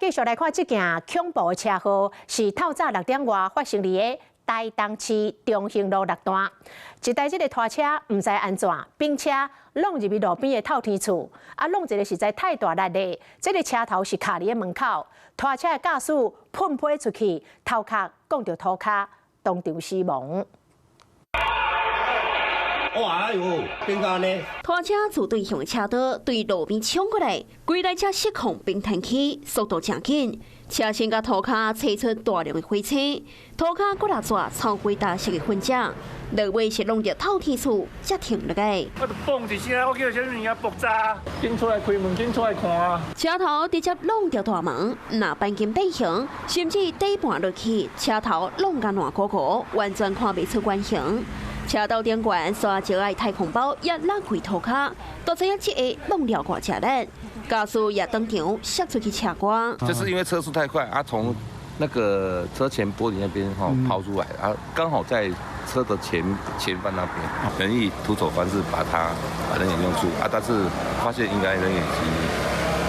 繼續來看這件恐怖的車禍，是透早6點外發生佇个台東市中興路六段，一台這个拖車毋知按怎，並車挵入去路邊的透天厝，啊，挵一个實在太大力咧，這个車頭是卡佇个門口，拖車的駕駛噴飛出去，頭殼摃著塗跤，當場死亡。哇哎喲，變按呢？拖車自對向車道對路邊衝過來，規台車失控並彈起，速度誠緊，車身佮塗跤吹出大量的火星，塗跤閣來逝草灰大色的痕跡，落尾是挵著透天厝才停落來。我就嘣一聲，我叫啥物件爆炸，緊出來開門，緊出來看啊！車頭直接挵著大門，若鈑金變形，甚至底盤落去，車頭挵甲爛糊糊，完全看袂出原形。車道頂懸沙石仔太空包也落開塗跤，都知影這下挵了偌吃力，駕駛也當場摔出去車外。就是因為車速太快，啊，從那個車前玻璃那邊吼拋出來，啊，剛好在車的前方那邊，人以徒手方式把人眼弄住，啊，但是發現應該人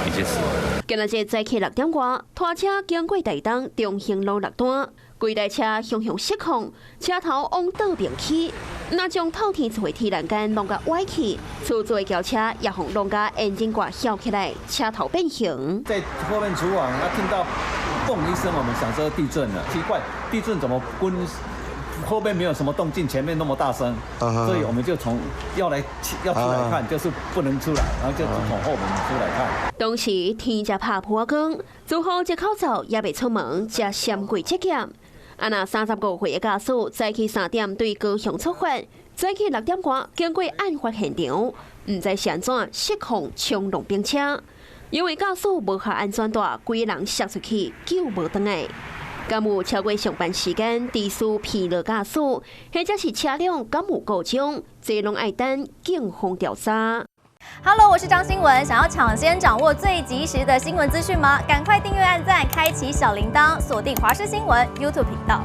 已經死了。今仔日早起6點外，拖車經過台東中興路六段，規台車雄雄失控，車頭往倒邊去，若將透天厝的鐵欄杆弄甲歪去，厝做轎車也予弄甲引擎蓋翹起來，車頭變形。在後面廚房，啊，聽到嘣一聲，我們想說地震了，奇怪，地震怎麼滾？後面沒有什麼動靜，前面那麼大聲，所以我們就從要來要出來看，就是不能出來，然後就從後門出來看。當時天才拍破光，住戶一口罩也袂出門，才閃過這劫。啊，那35歲的駕駛早起3點對高雄出發，早起6點外經過案發現場，毋知是按怎失控衝撞兵車，因為駕駛無繫安全帶，規个人摔出去救無轉來。敢有超過上班時間，肇事疲勞駕駛，或者是車輛敢有故障，這攏愛等警方調查。 Hello，我是張新聞，想要搶先掌握最及時的新聞資訊嗎？趕快訂閱、按讚、開啟小鈴鐺，鎖定華視新聞 YouTube 頻道。